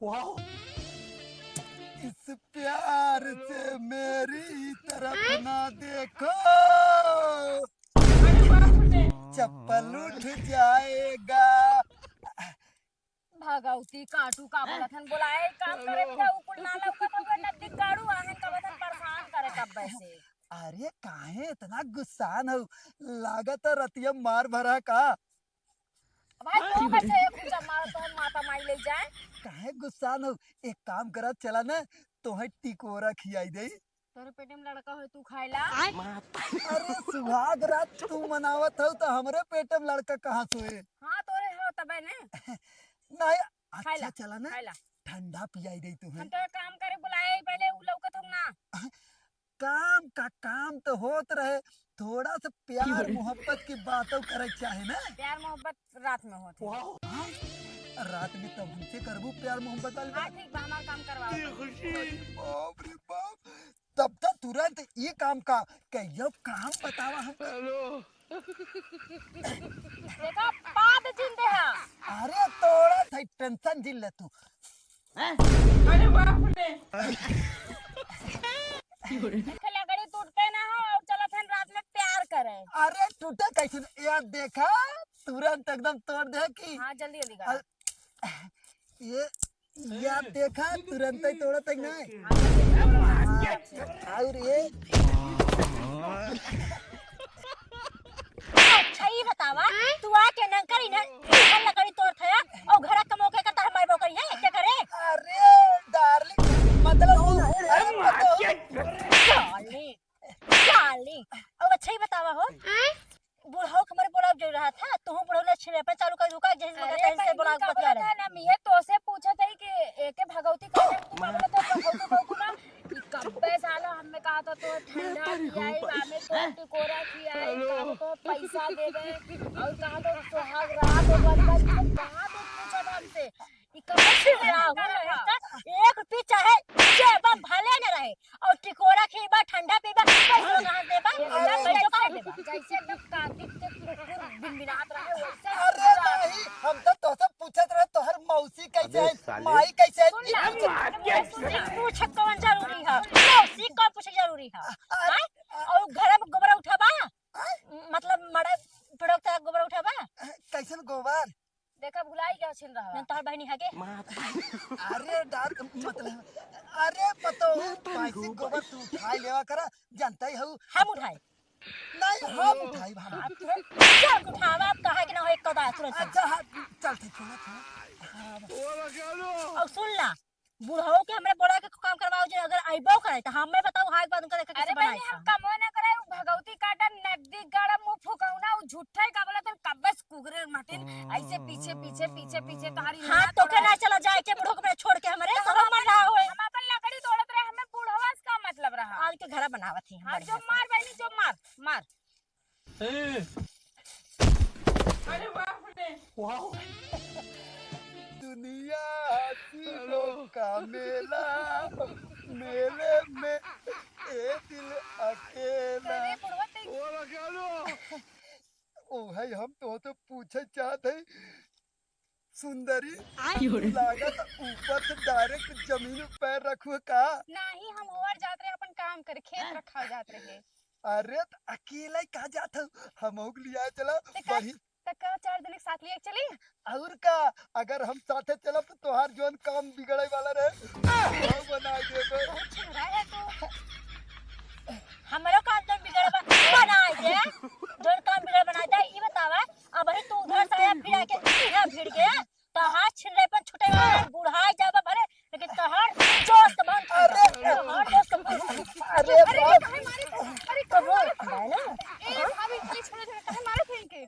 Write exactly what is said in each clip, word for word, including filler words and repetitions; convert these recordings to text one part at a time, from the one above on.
वाह। इस प्यार से मेरी तरफ ना देखो, चप्पल उठ जाएगा। भगौती काटू का बोलत हन, बोलाए काम करे हेलो। बिना उ कुल ना लौकत हवे, नजदीक गाड़ू आहन का बतन परेशान करे कब से। अरे काहे इतना गुस्सान हो, लागत है रतिया मार भरा का। भाई तो कैसे एक ऊंचा मार तो हम माता माई ले जाए। काहे गुस्सान हो, एक काम करा, चला ना तोहे टिकोरा खियाई दे। तोरे पेटे में लड़का होई, तू खाइला। अरे सुहाग रात तू मनावत हो तो हमरे पेटे में लड़का कहाँ से होए? हाँ तोरे हो तबे ने। नहीं, अच्छा खाइला, चला ना, खाइला। ठंडा पियाई दे तू। हम तो काम करे बुलाए ही पहले उ लौकत हम ना। काम का काम तो होत रहे, थोड़ा सा प्यार मोहब्बत की बातों करे चाहे ना। प्यार मोहब्बत रात में होत है। हाँ? रात में तब हमसे करबू प्यार मोहब्बत वाली हाँ बात? ठीक बा, हमार काम करवाओ। अरे बाप रे बाप, तब तो तुरंत ये काम का, कहियो काम बतावा हमका। हेलो। देखा, पाद जिंदे है। अरे तोड़ा था टेंशन जिन ले तू। अरे बाप रे। इनके लकड़ी टूटते ना हो और चलत हन रात में प्यार करे। अरे टूटे कैसे न-, यार देखा, तुरंत एकदम तोड़ दे की। हाँ, जल्दी जल्दी करा। अ-, ये यार देखा, तुरंत ही तोड़त है ना। हाँ, जल्दी जल्दी करा। हाँ, और ये अच्छा, ई बतावा, तू आके नंकर इन्हें इधर लकड़ी तोड़त है, और घरा कमो के करता हमारे बोकरी है, क्या करे? अरे, डार्लिंग, मतलब, अरे, मतलब, डार्लिंग, डार्लिंग, अब अच्छा ही बतावा हो, बुढ़ऊ के हमारे बोलाव जो रहा था, तू बुढ़ऊ ले छिड़े पे चालू कर रुका, जैसे मगर अरे, तैसे बहनी, बोला का बतिया बोलत रहे। है ना, हम ये तोसे पूछत है कि एके भगौती करे, तू का बोलत है, भगौती, भगौती ना, ई कब्बे साला हमें कहा था तो ठंडा खियाई, बामे तो टिकोरा खियाई, कहा तो पैसा देबे, और कहा तो सुहाग रात हो गल बा, ई सब कहा तो पूछत हमसे। ई कब्बे से राहु करत है। एक रुपया चाहे जेब भले न रहे, और टिकोरा खीबा, ठंडा पीबा, पैसा कहाँ देबा? पैसा कहाँ देबा? जैसे एकदम कार्तिक के कुकुर बिनबिनात रहे, वैसे अरे नहीं, हम तो तोसे पूछत रहे, तोहर मौसी कैसे अबे है, साले। माई कैसे है, सुन ई ना, पूछत अरे सुन ना। पूछे कौन जरूरी है? मौसी कौन पूछे जरूरी है? अरे, हैं? और घर में गोबर उठाबा? हैं? मतलब मड़े पड़ोक तक गोबर उठाबा? कैसन गोबर? देखा भुलाई गया छिन रहा। जौन तोहर बहिनी हगे। अरे डार-, मतलब, अरे पतो, पैसे गोबर तू उठाई लेवा करा, जानता ही हूँ। हम उठाई। नहीं, हम उठाई भाभी। आप तुरंत चल उठावा, आप कहा कि ना हो एक कदा तुरंत चल। अच्छा, हाँ, चल ठीक, छोड़ा, छोड़ा। हाँ, बस। और सुन ला, बुढ़ऊ के हमरे बोला के काम करवाओ जे अगर अइबो करे त हमें बताओ, हाथ बात उनका देखे कैसे अरे बहनी, बनाए हम का? कमो ना करे, उ भगौती काटा, नकदी गाड़ा, मुंह फुकौना, उ झूठे का बोला तो कब्बे से कुकुरे मटिन, ऐसे पीछे, पीछे, पीछे, पीछे तोहारी हाँ, नाक तो के तोड़ा। ना चला जाए के बुढ़ऊ के छोड़ के हमरे, तो शरम हम मर रहा होए। हम अपन लकड़ी तोड़त रहे, हमें बुढ़वा से का मतलब रहा? आज के घरा बनावत ही हम हाँ, बढ़िया जो से। मार बहनी, जो मार, मार। ए। अरे बाप रे। वाह। दुनिया हसीनों का मेला, मेले में ए दिल अकेला। अरे बुढ़वा ते ओ रखेलो। ओ है, हम तो, तो पूछे चाहत है, सुंदरी, आय। लागत ऊपर से direct जमीन पे पैर रखुए का? नाही, हम ओवर जात रहे अपन काम करे, खेत रखाव जात रहे। अरे, त अकेला ही का जात हऊ? हमहू के लिया चला, त का, बही- त का चार जने के साथ लिया चली? और का, अगर हम साथे चलब त तोहार जौन काम बिगड़े वाला रहे, वो बनाई देबे। बहुत छिनरा है तू। हमरो काम जौन बिगड़े बा, बनाई दे। जौन काम बिगड़े बनाई दे, ई बतावा, अबही तू उधर से आया, फिर आके इहाँ भिड़ गया, तोहार छिनरेपन छूटे वाला है, बुढ़ाई जाबा भले, लेकिन तोहार जोश के बंद कर। अरे! तोहार जोश के बंद कर। अरे अरे, बाप! काहे मारे थे? अरे, कबो, काहे मारे थे? है ना? ए, भाभी, ये छोड़ो, छोड़ो, काहे मारे थे इनके?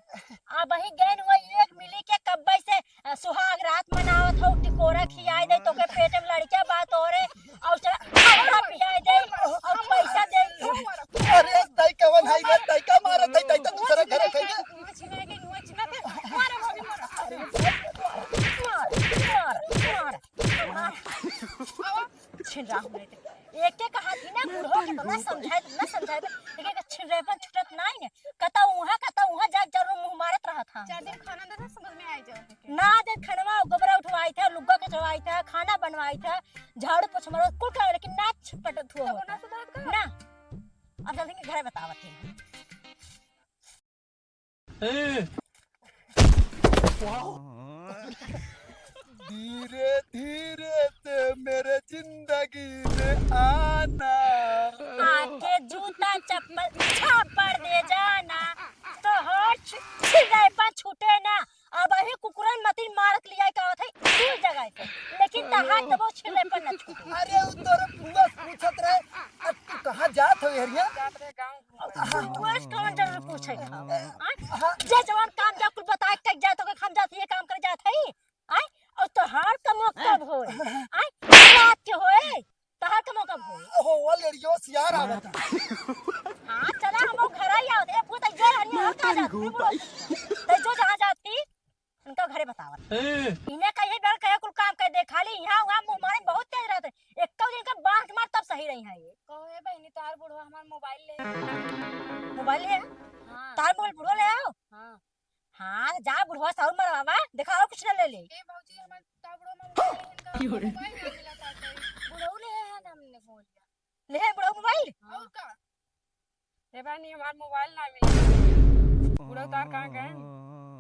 अबही गैन हुआ एक मिली के कब्बे से, अ, सुहाग रात मनावत हो, टिकोरा खियाई दे, तोके पेट में लड़किया बात हो रे, और चला, खाना पियाई दे, और पैसा दे। अरे, तई कवन है रे? तई का मारत है? तई तो दूसरा घर है। मार, मार, मार। छिन रहा हूँ मैं तो। एक एक हाथ ही ना बुढ़ो के तो ना समझाए, ना समझाए, एक एक छिन रहे पर छुटत नहीं ने। कता उहाँ, कता उहाँ जा जरूर मुँह मारत रहा था। चार दिन खाना देता समझ में आई जाओ। ना दे खनवा, गोबरा उठवाई थे, लुग्गा कचवा खाना बनवाई था, झाड़ू पोछा मारो, कुल काम, लेकिन ना छटपट हुआ होता। ना। अब जल्दी के घरे बतावत है। धीरे धीरे से मेरे जिंदगी में आना। आके जूता चप्पल झापड़ दे जाना, तो होश छिरे पर छूटे ना। अब अही कुकुरन मतिन मारत लिया का होत है, दूर जगह से, लेकिन तहार तबो छिरे पर न छूटे। अरे, उ तोरे फुआ से पूछत रहे, अब तू कहाँ जात हो, हरिया? जात रहे गाँव। फुआ से कौन जरूर पूछे? हाँ? हाँ। जे जवान काम जा कुल बताए के जात हो, हम जात ये काम करे जात है। आय? और तोहार कमो कब होए? आय? रात के होए? तोहार कमो कब होए? हो, वो लेड़ियो सियार आवत है। हाँ, चला हम लोग घर आई आवत। ए, फुआ, तो ये हरिया हम कहाँ जात? तो जो जहाँ जाती, उनका घरे बतावत। इन्हें कहिए डर कहे कुल काम कर दे, खाली यहाँ वहाँ मुँह मारे बहुत तेज रहते। एक तो दिन का बांध मार तब सही रही है ये। कहो ए बहिनी, तार बुढ़वा हमार मोबाइल ले। मोबाइल ले? हाँ। तार मोबाइल बुढ़वा ले आओ। हाँ। हाँ, जा बुढ़वा साउर मरवावा, देखा और कुछ ना ले ले। ए भौजी, हमार तार बुढ़वा मोबाइल ले, इनका मोबाइल ना मिला था तो। बुढ़ऊ ले है ना हमने फोन लिया। ले है बुढ़ऊ मोबाइल? और का? ए बहिनी, हमार मोबाइल ना मिला। बुढ़ऊ तार कहाँ गए?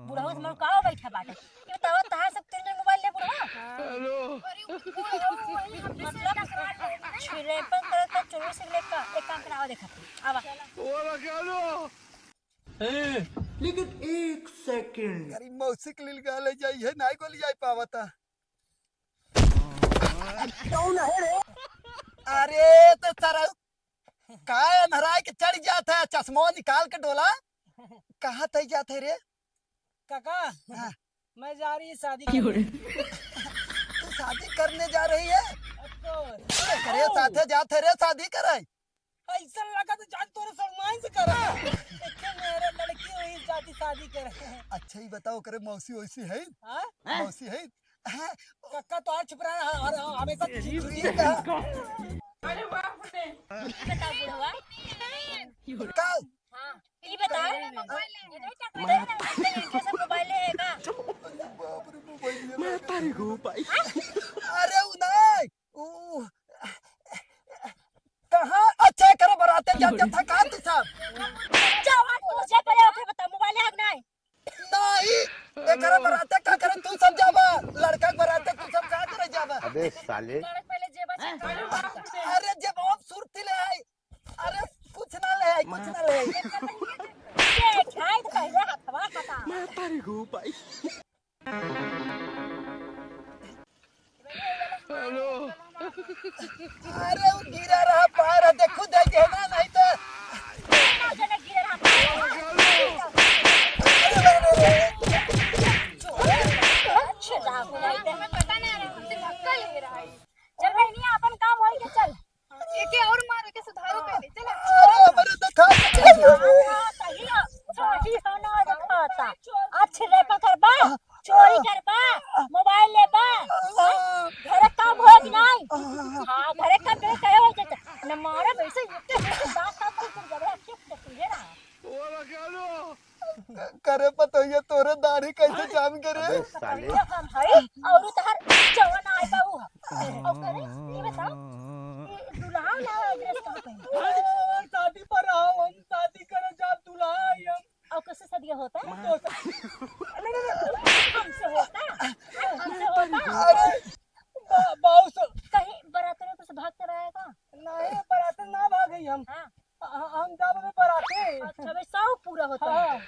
बुढ़ऊ से मोर का बैठा बाटे? ये बताओ, तहार सब तीन जन मोबाइल ले बुढ़वा? हाँ। हेलो। अरे, उ बुढ़ऊ वही हमने से मतलब, टकरा गए ना। छिरेपन करत का चोरी से लेकर एक काम कराओ, देखा तू। आवा। बोला क्या लो? ए। लेकिन एक सेकंड। अरे, मौसी के लिए गाले जाई है, नाई गोली जाई पावता। कौन है रे? अरे, तो सारा का अन्हराय के चढ़ जात है, चश्मा निकाल के डोला। कहाँ तई जात है रे? काका, हाँ। मैं जा रही शादी करने। तू शादी करने जा रही है? Of course। करे साथे जात है रे शादी करे? ऐसा लगा तो जान तोरे शर्माइन से करा। देखे मेरे लड़की हुई शादी, शादी करे। अच्छा ही बताओ करे मौसी वैसी है? हाँ? मौसी है? हाँ। काका तो आज छुप रहा है और हमेशा ठीक है। अरे बाप रे। बताओ बुढ़वा। का? हाँ, ई बताओ। इनके सब मोबाइल है का? अरे बाप रे, मोबाइल ये मैं तारी गो भाई। अरे उ नहीं, उ कहाँ? अच्छा, एकरे बराते जाते था का तू सब? जवान पूछे पड़े, ओके बता, मोबाइल है कि नहीं? नहीं, एकरे बराते का करे तू सब जाबा? लड़का के बराते तू सब का करे जाबा? अबे साले। लड़क पहले जेबा check कर। अरे जेबा में सुरती ले आई। अरे कुछ ना ले आई, कुछ ना ले आई। ये खाई तो पहले हथवा हटा। मैं तारी गो भाई। हेलो। अरे वो गिरा रहा पैर, देखो दे देना नहीं तो। अच्छा, जा, हो गई। पता नहीं, हमसे धक्का ले रहा है। चल बहनिया, अपन काम होई के चल। एके और मार, एके सुधारो पहले, चला। अरे, हमरे देखा। हाँ, सही है। सही है, ना देखा था। अच्छे रे पकड़बा, चोरी करबा, मोबाइल लेबा, हाँ? घरे काम हो कि नहीं? हाँ, घरे काम करे, करे हो जाता। न मारा वैसे एक के दांत काट के तुम जबरे अच्छे से तुझे रहा। करे पतोहिया तोरे दाढ़ी कैसे जाम करे? अबे साले। ये हम है, और तहर जवन आए बा उ है। और करे, ये बताओ, ये दुल्हा ना dress कहाँ पहने? अरे, शादी पर आओ, हम शादी करे जा, दुल्हा आई हम। और कैसे सदिया होता है? तो स-, नहीं, नहीं, नहीं। हमसे होता है? हमसे होता है? अरे। बा-, बाऊ से। कहीं बरात में कुछ भाग कर आएगा? नहीं, बरात में ना भागे हम। हाँ। ह-, हम जाबे बराते। अच्छा, भाई, शौक पूरा होता है। हाँ।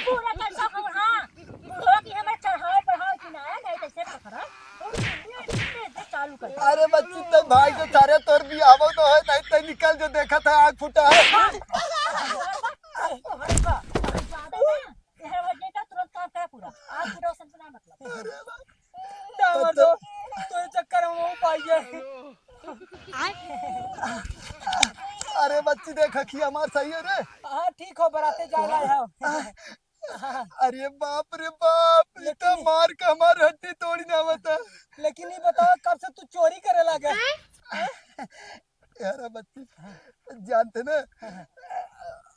पूरा कर शौक हम, हाँ। बुढ़वा की हमारे चढ़ावे बढ़ावे की ना है, नहीं तो इसे पकड़ा। और ये, ये, ये चालू कर। अरे बच्ची, तो भाई जो सारे तोर बियाह तो है, नहीं तो निकल जो देखा था, आँख फूटा है। हाँ। ज्यादा ना, ये हर वजह का तुरंत काम करा पूरा। आँख फूटा, उससे ना मतलब। अरे बा-, का तो मर्दो, तोरे चक्कर में वो पाइए। अरे बच्ची देख, अखिया हमार सही है रे। हाँ, ठीक हो, बराते जा रहा है। अरे बाप रे बाप, ये तो लेकिन मार के हमार हड्डी तोड़ी ना बता। लेकिन ये बताओ, कब से तू चोरी करे लगा? यार बच्ची, जानते ना,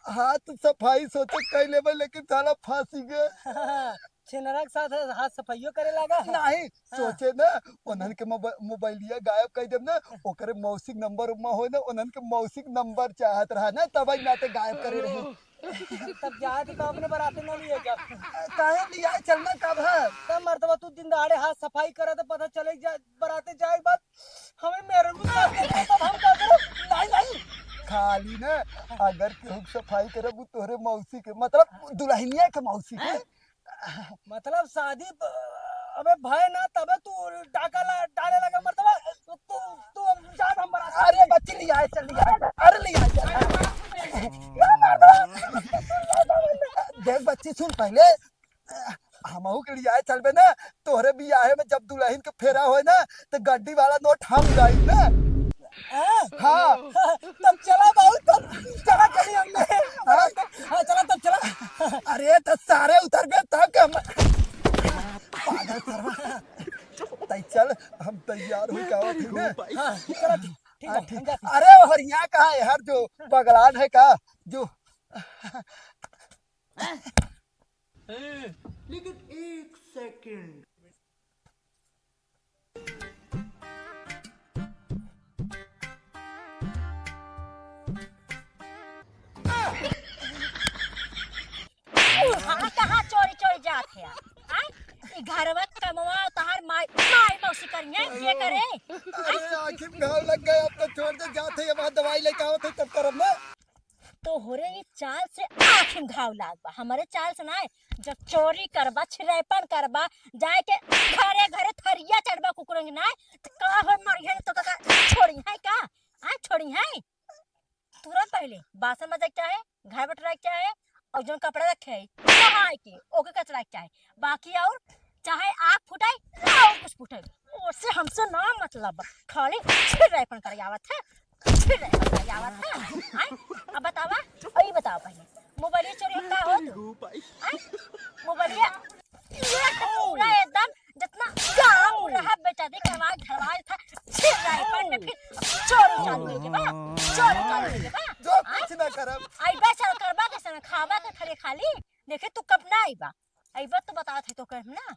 हाथ सफाई सोचे कई लेबे, लेकिन साला फांसी गए। छिनरा के साथ हाथ सफाइयो करे लागा? नहीं, हाँ। सोचे ना, उन्हन के मोबा-, मोबाइलिया गायब कर देब ना, ओकरे मौसी के नंबर उम्मा होए ना, उन्हन के मौसी के नंबर चाहत रहा ना, तब नाते गायब करे रहे। तब जाए तो, तो अपने बराते ना लिए जा। काहे लियाए चलना कब है? तब मर्दवा तू दिन दहाड़े हाथ सफाई करे तो पता चले जा, बराते जाए के बाद हमें मेहररू साथ के तब हम का करब? नहीं, नहीं। खाली ना, अगर केहू के सफाई करब, उ तोहरे मौसी के, मतलब दुल्हनिया के मौसी के। मतलब शादी ब-, अबे भय ना, तबे तू डाका ला-, डाले लगा मर्दवा। तू, तू, तू अब जा, हम बरात अरे बच्ची, लियाए चल, लियाए। अरे लियाए चल। देख बच्ची, सुन पहले, हमहू के लियाए चलबे ना, तोहरे बियाहे में जब दुल्हन के फेरा होए ना, तो गड्डी वाला नोट हम उड़ाई ना। हाँ? हाँ। तब चला बाबू, तब चला चली हमने। हाँ, चला तब चला। अरे तो सारे उतरबे तब के हम, पागल सरवा। तै चल, हम तैयार हो जावत ही ना। हाँ, चला ठीक, ठीक हाँ, है, ठीक। हम जाते हैं। अरे और यहाँ कहाँ है यार, जो बगलान है का, जो लेकिन एक सेकंड। तू हाँ कहाँ चोरी चोरी जात है? आय? ई घरवा कमवा तहार माई, माई मौसी करिए, ये करे? अरे आँखी में घाव लग गए, अब तो छोड़ दे, जाते हैं वहाँ दवाई लेके आवत है तब करब ना। तोहरे ई चाल से आँखी में घाव लाग बा, हमरे चाल से नाय। जब चोरी करबा, छिरैपन करबा, जाए के घरे घरे थरिया चढ़बा कुकुरन के नाय, तो का हो मरिहन तो का छोड़ी है का? आ छोड़ी है? तुरंत पहले बासन मजाए के चाहे, घर बटोराए के चाहे, और जौन कपड़ा रखे है, नहाए के, ओके कचराए के चाहे। बाकी और चाहे आग फुटाई, और कुछ फुटाई, ओसे हमसे ना मतलब बा। खाली छिरैपन करे आवत है, छिरैपन करे आवत है। आय, अब बतावा, और ये बताओ पहले, मोबाइल चोरी का हो तू? आय, मोबाइल ये पूरा एकदम जितना गाँव पूरा है बेटा, देख, आवाज, आवाज था, छिरैपन में फिर चोरी चालू हो गई बा, चोरी चालू हो गई बा। जो आय, कुछ ना करब। आई बे चल करबा कैसे ना खाबा के खाली खाली, देखे तू कब ना आई बा। आई बा तो बतावत है तो करब ना।